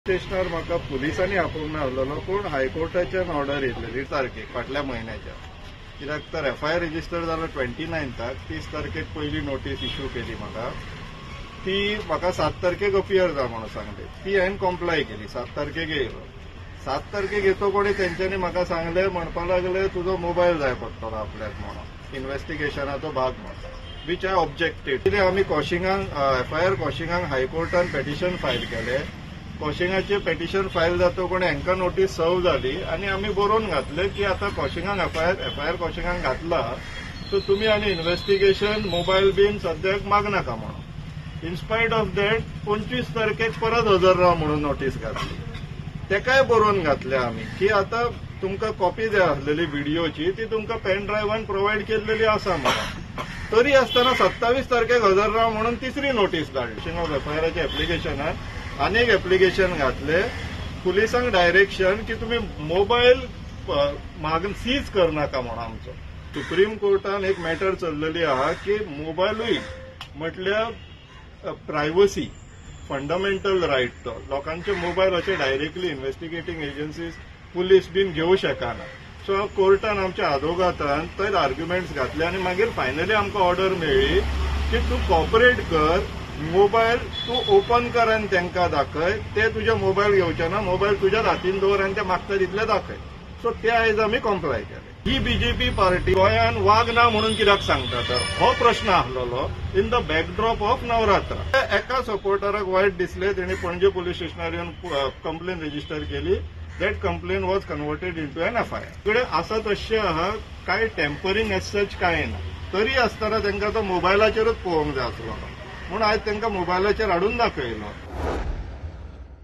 स्टेशनार म्हाका पुलिसांनी आपोवंक नासलेलो, पूण हायकोर्टाच्यान ऑर्डर येयलेली तारखेक फाटल्या म्हयन्याच्या. कित्याक तर एफआयआर रजिस्टर जालो 29थाक, 30 तारखेक पयली नोटीस इश्यू केली म्हाका. ती म्हाका 7 तारखेक अपियर जा म्हणून सांगले, ती हांवें कॉम्प्लाय केली. 7 तारखेक येयलो. 7 तारखेक येतो कोणी तेंच्यांनी म्हाका सांगले, म्हणपा लागले तुजो मोबायल जाय पडटलो आपल्याक म्हणून, इन्व्हेस्टिगेशनाचो भाग म्हणून, which I objected. कितें आमी कॉशिंगांक एफआयआर कॉशिंगांक हायकोर्टान पेटिशन फायल केलें. कॉशिंगाचें पेटिशन फायल जातो कोणी हांकां नोटीस सर्व जाली आनी आमी बरोवन घातले की आतां कॉशिंगांक एफआयआर कॉशिंगांक घातला, सो तुमी आनी इन्व्हेस्टिगेशन मोबायल बीन सद्याक मागनाका म्हणून. इनस्पायट ऑफ that 25 तारखेक परत हजर राव म्हणून नोटीस घातली. तेकाय बरोवन घातले आमी की आतां तुमकां कॉपी जाय आसलेली व्हिडियोची ती तुमकां पेन ड्रायव्हान प्रोवायड केल्लेली आसा म्हणून. तरी आसतना 27 तारखेक हजर राव म्हणून तिसरी नोटीस धाडली. एफआयआराच्या एप्लिकेशनान आनीक एप्लिकेशन घातले, पुलिसांक डायरेक्शन की तुमी मोबायल मागून सीज करनाका म्हणून. आमचो सुप्रीम कोर्टान एक मॅटर चल्लेली आहा की मोबायलूय म्हटल्यार प्रायवसी फंडामेंटल रायट, तो लोकांचे मोबायल अशे डायरेक्टली इन्व्हेस्टिगेटींग एजन्सीज पुलीस बीन घेवं शकना. सो कोर्टान आमच्या आदवोगातान थंय आर्ग्युमेंट्स घातले आनी मागीर फायनली आमकां ऑर्डर मेळ्ळी की तूं कॉपरेट कर, मोबायल तूं ओपन कर आनी तांकां दाखय, ते तुजे मोबायल घेवचे ना, मोबायल तुज्याच हातीन दवर आनी ते मागता तितले दाखय. सो ते आयज आमी कॉम्प्लाय केले. ही बीजेपी पार्टी गोंयान वाग ना म्हणून कित्याक सांगता तर हो प्रश्न आसलेलो in the backdrop of Navratra. एका सपोर्टराक वायट दिसले, तेणी पणजे पुलीस स्टेशनार येवन कंप्लेन रजिस्टर केली. That complaint was converted into an FIR. सगळें आसा तशें आहा, कांय टेम्परींग एज सच कांय ना. तरी आसतना तांकां तो मोबायलाचेरूच पळोवंक जाय आसलो म्हणून आयज तांकां मोबायलाचेर हाडून दाखयलो.